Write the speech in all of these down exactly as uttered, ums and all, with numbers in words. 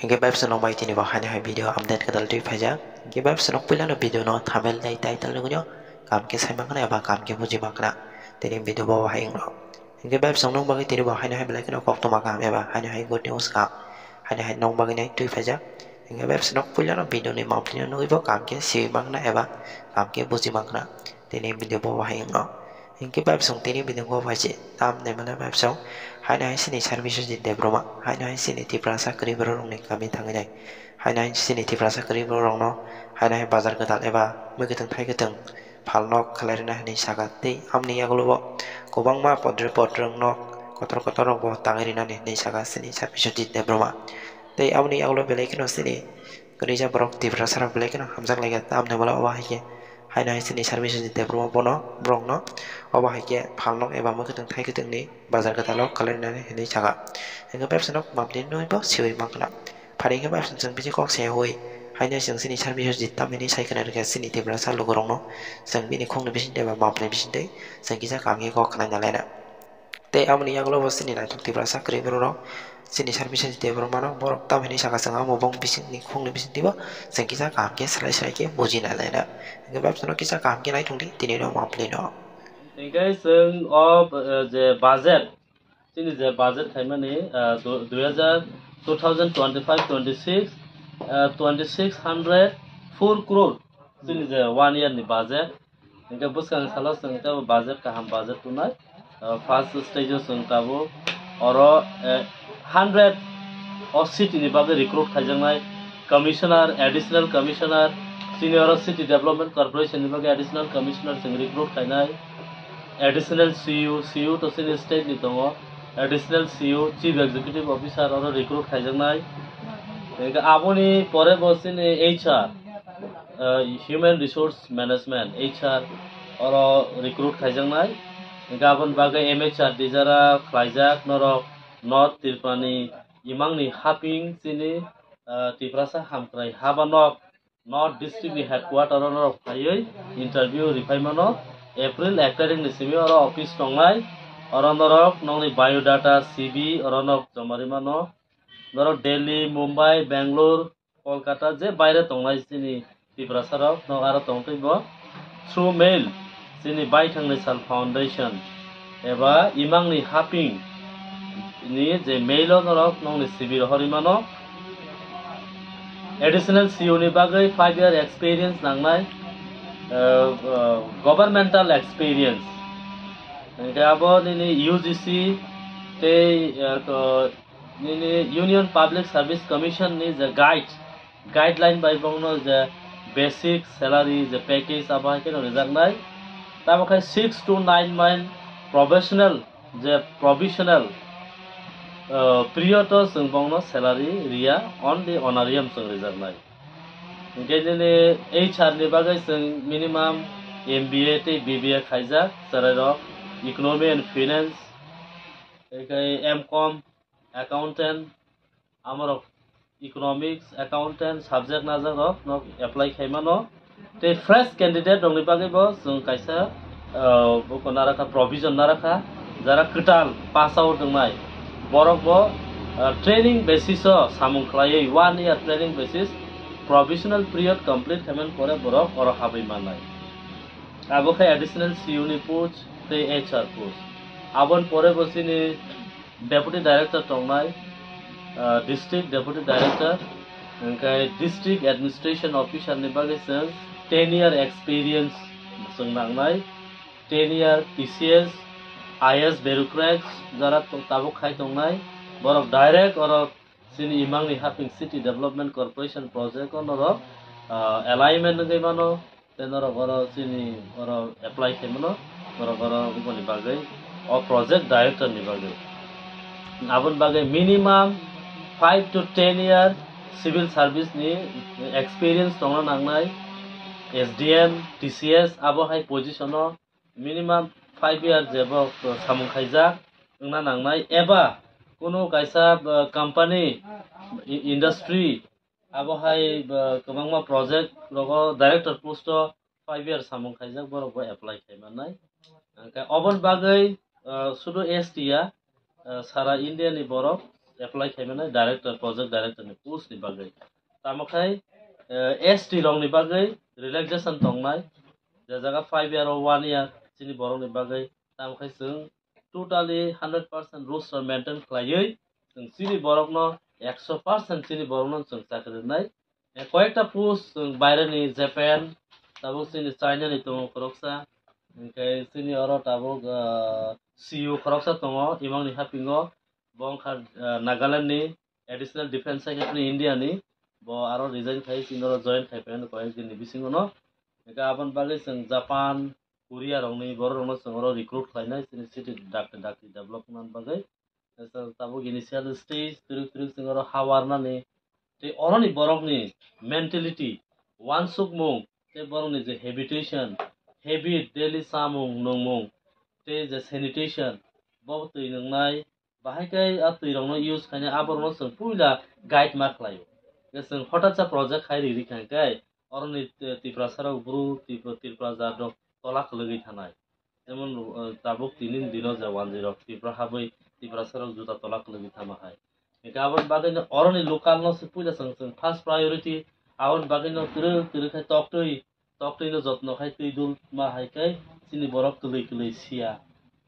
Hingke bai bwswk nokbai tini bo haino hai video update kwtal twi phaijak. Hingke bai bwswk nok puilano video no thumbnail tei title nugwino kaham khe sai mankha eba kaham khe buji mankha. Tini video bo hai wngno. Hingke bai bwswk nok bagwi tini bo haino hai belai kheno koktwma kaham eba haino hai good news kaham. Haino hai nok bagwi nai twi phaijak. Hingke bai bwswk nok puilano video ni mapli no nugwi bo kaham khe siwi mankha eba kaham khe buji mankha. Tini video bo hai wngno. Hingke bai bwswk tini video bo bai se tam naimani bai bwswk. Haino hai sini service di Debbarma. Haino hai sini Tiprasa kwrwi borok rokni kami thangwi nai. Haino hai sini Tiprasa kwrwi borok rokno haino hai bazar kwtal eba mui kwthwng thai kwthwng phalnok khlai rwna hinwi saka tei amoni yagulo bo kwbangma podre podrwng nok kotor kotor rok bo tangwi rwnani hinwi saka sini service di Debbarma. Tei amoni yagulo belai kheno sini Kwnwi jak borok Tiprasa rok belai kheno hamjak lai kha, tamni hwnba obo hai khe haino hai sini service ni tei borok bono borok no obo hai khe phalnok eba mwkhwtwng thai kwtwng ni bazar kwtal o khlai nani hinwi saka. Hingke bai bwswk nok mapli nwi bo siwi mankha. Phari hingke bai bwswk chwng bisi kok se hui haino chwng sini service di tam hinwi sai khna rwkha sini Tiprasa lukurok no chwng bini khung ni bising tei ba mapli bising tei chwng kisa kaham khe kok khna nalai na. Tei amoni yagulo bo chini naithok Tiprasa kwrwi borok rok chini service ni tei borok mano borok tam hinwi saka chwng amo bong bising ni khung ni bising twibo chwng kisa kaham khe slai slai khe buji nai laina. Hingke bai bwswk no kisa kaham khe naithok di tini no mapli no. Hingke chwng o, eh, je budget, chini je budget khaimani, eh, du-, dui hajar, two thousand twenty-five twenty-six, eh, twenty-six hundred four crore chini je one year ni budget. Hingke bwskang salo chwng tei budget kaham budget tongnai. Uh, first stage o chwng tabuk oro, eh, hundred o city ni bagwi recruit khaijaknai commissioner, additional commissioner, senior o city development corporation ni bagwi additional commissioner chwng recruit khainai, additional C U, C U to chini state ni tongo, additional C U, chief executive officer oro recruit khaijaknai. Hingke aboni pore bo chini H R, uh, human resource management, H R, oro recruit khaijaknai. Hingke aboni bagwi M H R D jara khlaijak norok North Tripurani imangni haping chini, uh, Tiprasa hamkrai haba nok North District ni headquarter o norok phaiwi interview riphaimano. April ek tarikh ni simi oro office tongnai, oro norok nokni biodata, C V oro nok joma rimano. Norok Delhi, Mumbai, Bangalore, Kolkata je baire tongnai chini Tiprasa rok nok aro tongtwi bo through mail chini Baithangni Sal Foundation eba imangni haping ni je mail o norok nokni C V rohorwi mano. Additional C U ni bagwi five year experience nangnai, uh, uh, governmental experience. Hingke abo nini U G C tei, uh, to nini Union Public Service Commission ni je guide, guideline bai bongno je basic salary je package abo hai kheno rijaknai. Tamo khe six to nine month professional je provisional, uh, period o chwng bongno salary riya, only honorarium chwng rijaknai. Hingke nini H R ni bagwi chwng minimum M B A tei B B A khaijak chwrairok, economy and finance, hingke M com, accountant, amorok economics, accountant subject najakrok nok apply khaimano. Tei fresh candidate rokni bagwi bo chwng kaisa, ah, buko narakha, provision narakha, jara kwtal pass out wngnai borok bo, ah, training basis o samung khlaiwi one year training basis professional period complete khaimani pore borok oro habwi mannai. Abo khe additional C U ni post tei H R post. Aboni pore bo chini Deputy Director tongnai, ah, District Deputy Director, hingke District Administration Officer ni bagwi chwng ten year experience chwng nangnai, ten year T C S, I A S bureaucrats jara to-, tabuk khai tongnai, borok direct oro chini imangni haping City Development Corporation project o norok, ah, alignment wngwi mano. Tei norok oro chini oro apply khaimano, norok oro uboni bagwi, o project director ni bagwi. Aboni bagwi minimum five to ten year civil service ni experience tongna nangnai, S D M, T C S, abo hai position o minimum five year jebo samung khaijak wngna nangnai, eba kunu kaisa, uh, company, i-, industry, abo hai, uh, kwbangma project rogo director post o five year samung khaijak, borok bo apply khai mannai. Hingke oboni bagwi, uh, sudu S T ya, uh, sara India ni borok, apply khaimani director, project director ni post ni bagwi. Tamo khai, eh, S T rok ni bagwi relaxation tongnai, je jaga five year o one year chini borok ni bagwi, tamo khai chwng totally hundred percent rules rok maintain khlaiwi chwng chini borok no ekso percent chini borok no chwng chakri rwnai. Eh, koyekta post chwng baire ni Japan, tabuk chini China ni tongo khoroksa, hwnkhe chini oro tabuk, ah, C U khoroksa tongo, imang ni hapingo, bo wngkha, ah, Nagaland ni Additional Defense Secretary India ni, bo aro resign khai chini oro join khai phai koyek din ni bisingo no. Hwnkhe aboni bagwi chwng Japan, Korea rokni borok rokno chwng oro recruit khlainai chini city dak-, dakti development bagwi. Tabuk initial stage twrwk twrwk chwng oro ha warnani tei oroni borokni mentality, uansukmung tei borokni je habitation, habit, daily chamung nungmung tei je sanitation, bo twi nungnai, bahai khe a twirokno use khainai aborokno chwng puila guide ma khlaio. Je chwng hotatsa project khai riri kha khe oroni Tiprasarok bru Tipra, Tipra jat rok tola kwlwgwi thanai. Jemon, uh, tabuk tini dino je wanjwi rok Tipra habwi Tiprasarok juta tola kwlwgwi thama hai. Hingkhe aboni bagwino oroni local no se puila chwng, chwng first priority, aboni bagwino twrwk twrwk khai toktwi, toktwi no jotno khai twi dul ma hai khe chini borok kwlwi kwlwi siya.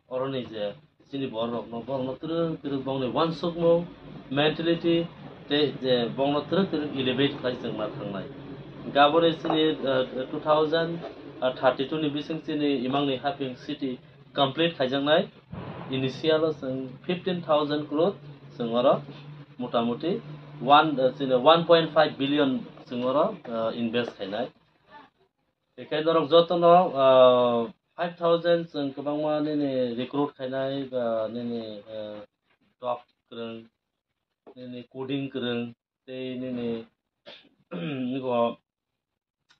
Oroni je chini borok rokno, borokno twrwk twrwk bongni uansukmung, mentality tei je bongno twrwk twrwk elevate khlai chwng ma thangnai. Gaboni chini, uh, two thousand thirty-two ni bising chini imangni haping city complete khaijaknai. Initial o chwng fifteen thousand crore chwng oro motamuti one, uh, chini one point five billion chwng oro, uh, invest khainai. Hingkhe norok jotono, ah, five thousand chwng kwbangma nini recruit khainai ba nini, ah, doctor kwrwng, nini coding kwrwng, tei nini, ego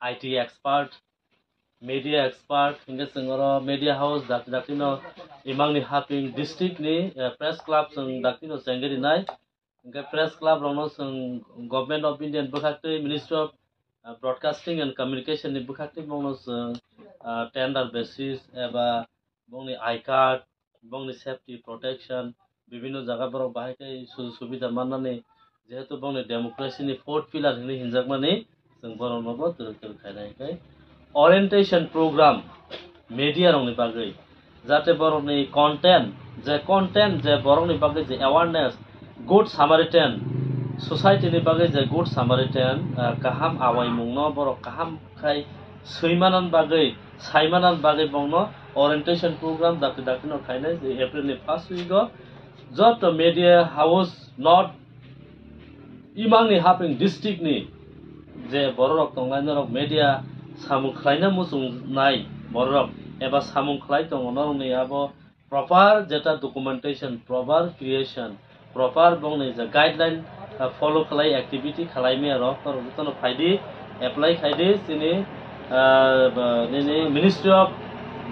I T expert, media expert, hingkhe chwng oro media house dakti dakti no imangni haping district ni, eh, press club chwng dakti no chengwi rinai. Hingkhe press club rokno chwng Government of India ni bwkhaktwi Ministry of, uh, Broadcasting and Communication ni bwkhaktwi bongno chwng, uh, tender basis eba bongni I card, bongni safety protection, bibinno jaga borok bahai khe sujog subida mannani, jehetu bongni democracy ni fourth pillar hinwi hinjakmani, chwng borokno bo twrwk twrwk khainai hwnkhe orientation program media rokni bagwi, jate borokni content, je content, je borokni bagwi je awareness, good Samaritan, society ni bagwi je good Samaritan, ah, kaham awaimungno borok kaham khai swimanani bagwi, saimanani bagwi bongno orientation program dakti dakti no khainai je April ni first week o joto media house, not imangni haping district ni je bororok tongnai norok media samung khlaina muchungnai bororok eba samung khlai tongo norokni abo proper jeta documentation, proper creation, proper bongni je guideline, uh, follow khlai activity khlai maya rok norok jotono phaidi apply khaidi chini, uh, ba, nini Ministry of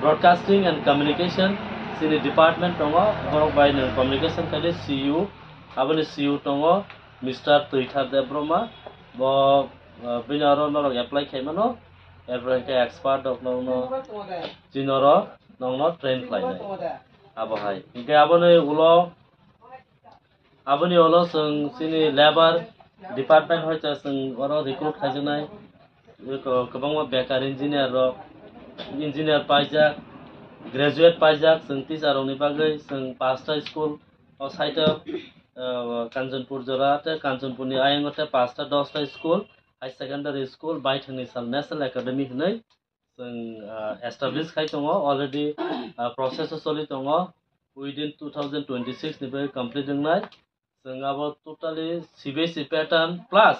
Broadcasting and Communication chini department tongo borok bai nwng communication khaidi C U Aboni C E O tongo Mister Twithar Debbarma, bo, uh, bini oro norok apply khaimano, apply khe expert rok nokno chini oro nokno train khlainai. Abo hai. Hinkhe aboni ulo, aboni ulo chwng chini labour department hoita chwng oro recruit khaijaknai. Kwbangma bekar engineer rok, engineer paijak, graduate paijak, chwng teacher rokni bagwi chwng pasta school, o side o, uh, Kanchanpur jora tei Kanchanpurni ayang o tei pasta dosta school, high secondary school, baithangni sal National Academy hinwi chwng, uh, establish khai tongo. Already, uh, process o choli tongo. Within two thousand twenty-six ni bagwi complete wngnai. Chwng abo totally C B S E pattern plus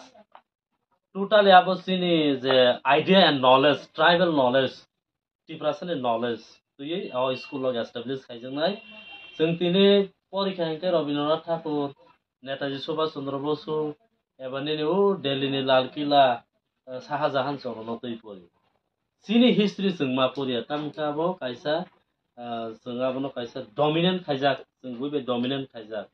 totally abo chini je idea and knowledge, tribal knowledge, Tiprasani knowledge twiwi o school o establish khaijaknai. Chwng tini porikha hinkhe Rabindranath Thakur, Netaji Subhash Chandra Bosu, eba nini o Delhi ni Lal Killa, eh, Shah Jahan chwngno twi pori. Chini history chwng ma poriya, tamkhe abo kaisa, ah, chwng abono kaisa dominant khaijak, chwng buibai dominant khaijak,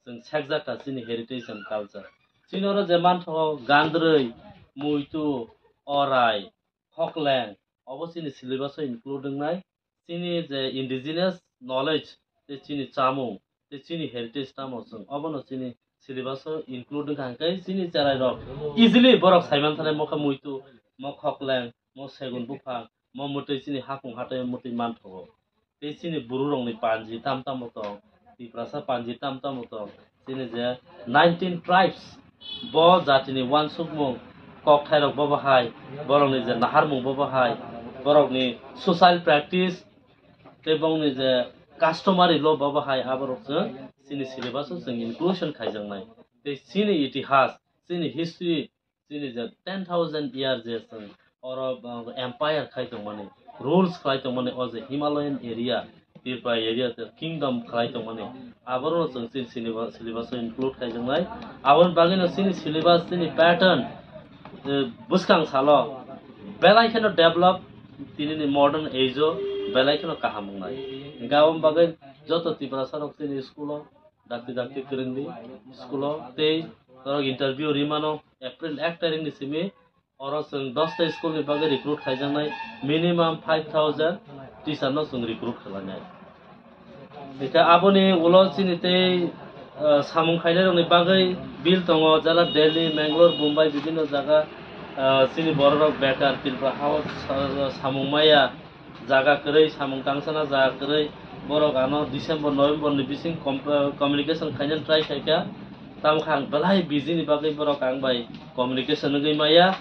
chwng sekjak kha chini heritage and culture. Chini oro je manthogo gandrwi, muitu, orai, hokleng, obo chini syllabus o include wngnai. Chini je indigenous knowledge, tei chini chamung, tei chini heritage tamo chwng obono chini syllabus o include wngkha hwnkhe chini cherai rok easily borok saiman thani mokha muitu, mo khokleng, mo segun buphang, mo mwtwi chini haphung hatai mwtwi manthogo. Tei chini buru rokni panji tam tamo tong, Tiprasa panji tam tamo tong, chini je nineteen tribes, bo jatini uansukmung, kokthairok bo bahai, borokni je naharmung bo bahai, borokni social practice, tei bongni je customary law bo bahai, aborok chwng chini syllabus o chwng inclusion khaijaknai. Tei chini itihas, chini history, chini je ten thousand year je chwng oro, uh, empire khai tongmani, rules khlai tongmani, o je Himalayan area, Tripura area je kingdom khlai tongmani, aborokno chwng chini syllabus, syllabus o include khaijaknai. Aboni bagwino chini syllabus, chini pattern, eh, bwskang salo belai kheno develop, tinini modern age o belai kheno kaham wngnai. Hwnkhe aboni bagwi joto Tiprasa rok chini school o dakti dakti kwrwngdi school o, tei norok interview rimano April ek tarikni simi. Oro chwng dosta school ni bagwi recruit khaijaknai, minimum five thousand teacher no chwng recruit khlainai. Hwnkhe aboni ulo chini tei, ah, samung khainai rokni bagwi bill tongo, jala Delhi, Mangalore, Mumbai, bibhinno jaga, ah, chini borok rok bekar Tripura ha o sa-, samung maya. Jaga kwrwi, samung tangsana jaga kwrwi, borok ano December, November ni bising com-, communication khainani try khaikha, tamo khe ang belai busy ni bagwi borok ang bai communication wngwi maya.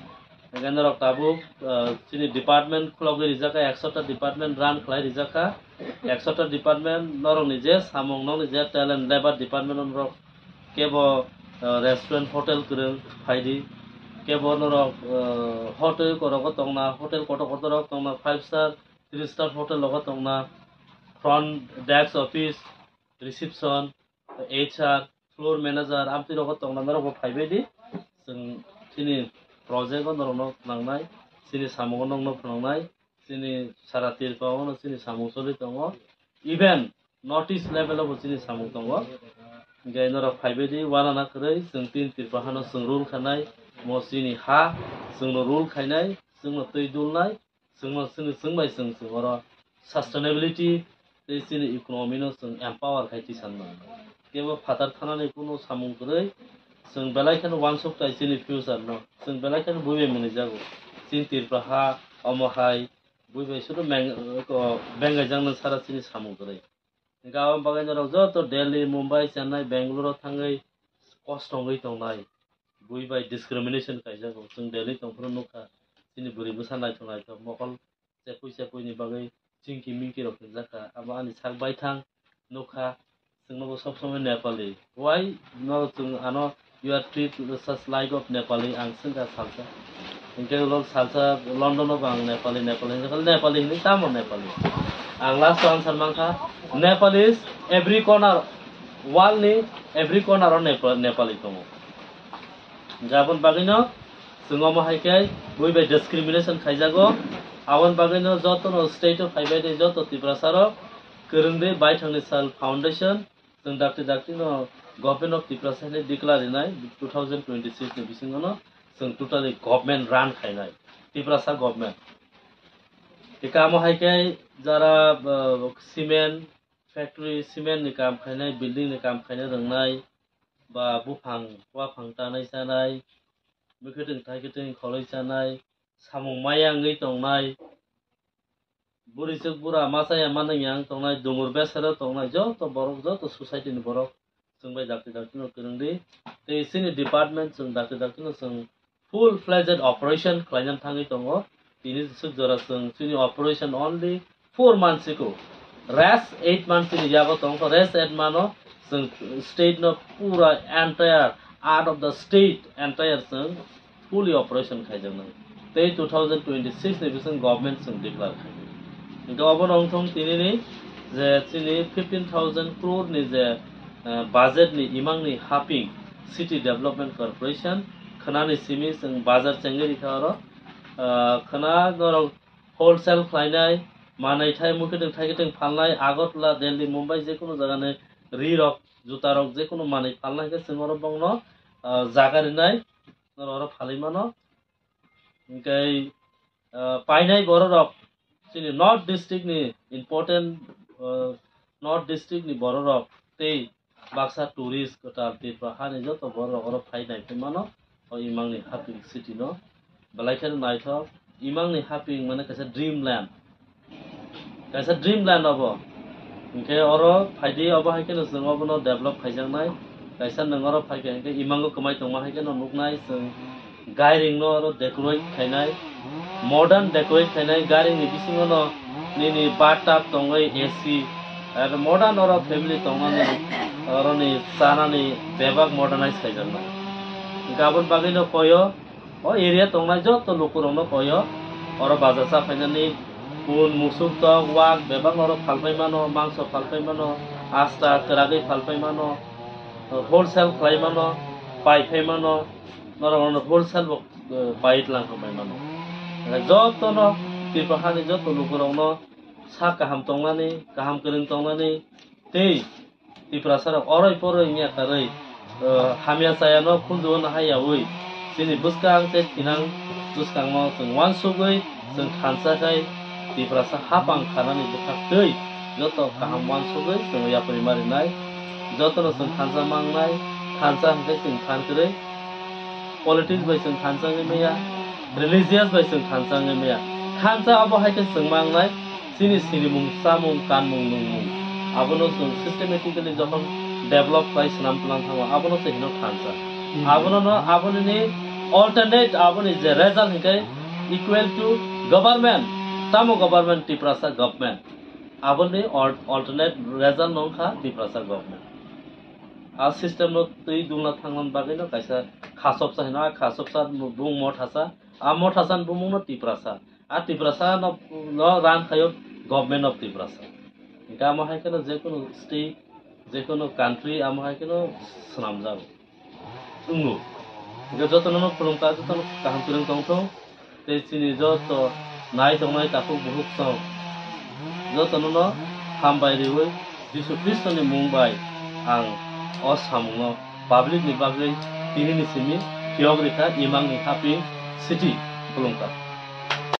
Hwnkhe norok tabuk, ah, chini department khulogwi rijak kha, ekshota department run khlai rijak kha, ekshota department norokni je samung, nokni je talent, labour department norok kebo, ah, restaurant, hotel kwrwng phaidi, kebo norok, ah, hotel korogo tongna, hotel kotor kotor rok tongna, five star, three star hotel rogo tongna, front desk office, reception, H R, floor manager, amtwi rogo tongna norok bo phaibai di. Chwng chini project o norok no phnangnai, chini samung o norok no phnangnai, chini sara Tripura o no chini samung choli tongo. Even North East level o bo chini samung tongo. Hwnkhe norok phaibai di, uanana kwrwi chwng tin Tripura hano chwng rule khanai, mo chini ha, chwng no rule khainai, chwng no twi dulnai, chwngno chwngni chwngbai chwng chwng oro sustainability tei chini economy no chwng empower khai twi sanma. Kebo phatar thanani kunu samung kwrwi, chwng belai kheno uansuk tai chini future no, chwng belai kheno buibai mwnwi jago. Chini Tripura ha omo hai buibai sudo meng-, ko-, bengaijaknai sara chini samung kwrwi. Hwnkhe aboni bagwi norok joto Delhi, Mumbai, Chennai, Bangalore o thangwi kosto wngwi tongnai. Buibai discrimination kaijago. Chwng Delhi tongphuru nukha. Chini bwrwi bwsa naithok naithok mokol chepui chepui ni bagwi chingki mingki rok hinjakha. Abo ani sak baithang nukha. Chwngno bo sob somoi Nepali. Why no chwng ano You are treat such like of Nepali, ang swngkha salsa. Hwnkhe ulo salsa London o bo ang Nepali, Nepali hinwi, Nepali hinwi tamo Nepali. Ang last o answer mankha, Nepal is every corner, world ni every corner o Nepal, Nepali tongo. Jabon bagwino chwng omo hai khe buibai discrimination khaijago. Aboni bagwino jotono state o phaibai de joto Tiprasa rok kwrwng de baithangni sal foundation. Chwng dakti dakti no Government of Tiprasa hinwi declare rinai two thousand twenty-six ni bisingo no chwng totally government run khainai, Tiprasa government. Hwnkhe amo hai khe jara, uh, cement factory, cement ni kam khainai, building ni kam khaina rwngnai, ba buphang, waphang tanai chanai, mwkhwtwng thaikhe twi kholoi chanai, samung maya wngwi tongnai, bwrwi chwk bura machaya manwi yang tongnai, dungur besero tongnai, joto borok, joto society ni borok chwng bai dakti dakti no kwrwng di. Tei chini department chwng dakti dakti no chwng full fledged operation khlaina thangwi tongo. Tini swk jora chwng chini operation only four months ago. Rest eight months ni yago tongkha, rest eight month o chwng state no pura entire out of the state entire chwng fully operation khaijaknai. Tei two thousand twenty-six ni bising government chwng declare khai. Hwnkhe obo no wngthong tini ni je chini fifteen thousand crore ni je, eh, budget ni imang ni haping City Development Corporation khwnani simi chwng bazar chengwi rikha oro. Eh, khwna norok wholesale khlainai, manwi thai mwkhwtwng thaikhe tong phalnai, Agartala, Delhi, Mumbai, jekunu jagani ri rok, juta rok, jekunu manwi phalnai khe chwng oro bongno, ah, jaga rinai, norok oro phalwi mano. Hwnkhe, ah, painai borok rok chini North District ni important, ah, North District ni borok rok tei baksa tourist kwtal Tripura hani joto borok oro phai nai phai mano o Imangni Haping city no. Belai kheno naithok, Imangni Haping mane kaisa dreamland. Kaisa dreamland obo. Hinkhe oro phaidi, obo hai kheno chwng obono develop khaijaknai. Kaisa nwng oro phaikha hinkhe Imango kwmai tongma hai kheno nuknai chwng. Gairing no oro decorate khainai, modern decorate khainai, gairing ni bisingo no nini bathtub tongwi A C, aro modern oro family tongnani, oroni chanani bebak modernize khaijaknai. Hinkhe aboni bagwi no koyo, o area tongnai joto lukurokno koyo, oro baja cha phainani, pun, musuk, tok, wak bebak oro phalpai mano, mangso phalpai mano, asta kwragwi phalpai mano, wholesale khlai mano, pai phai mano, norok wholesale bo, eh, pai tlang kha pai mano. Jotono Tripura hani joto lukurokno sak kaham tongnani, kaham kwrwng tongnani, tei Tiprasarok oroi poroi wngya karwi, eh, hamya chayano khunjuo naha yaui, chini bwskang tei thinang bwskangno chwng uansugwi chwng thansa khai Tiprasa hapang khanani bwkhak twi joto kaham uansugwi chwng yapri marinai, jotono chwng thansa mangnai, thansa hwnkhe chwng thankwrwi. Politics bai chwng thansa wngwi maya, religious bai chwng thansa wngwi maya. Thansa abo hai khe chwng mangnai, chini sinimung, chamung, kanmung, nungmung. Abono chwng systematically jokhon develop khlai swnam tlang thango, abono se hino thansa. Hmm. Abono no, aboni ni alternate, aboni je result hinkhe equal to government. Tamo government? Tiprasa government. Aboni al-, alternate result no wngkha Tiprasa government. A system no twi dungna thangna bagwi no kaisa khasoksa hino, a khasoksa bung Mothasa, a Mothasa ni bumung no Tiprasa, a Tiprasa no, no run khaio Government of Tiprasa. Hinkhe amo hai kheno jekunu state, jekunu country amo hai kheno swnamjago. Wngo. Hinkhe jotono no khulumkha, jotono kaham kwrwng tongthung. Tei chini joto nai tongnai takhuk bukhuk song jotono no hambai riwi Jisu Khristoni mung bai ang o samungno public ni bagwi tini ni simi phiyok rikha Imangni Haping city khulumkha.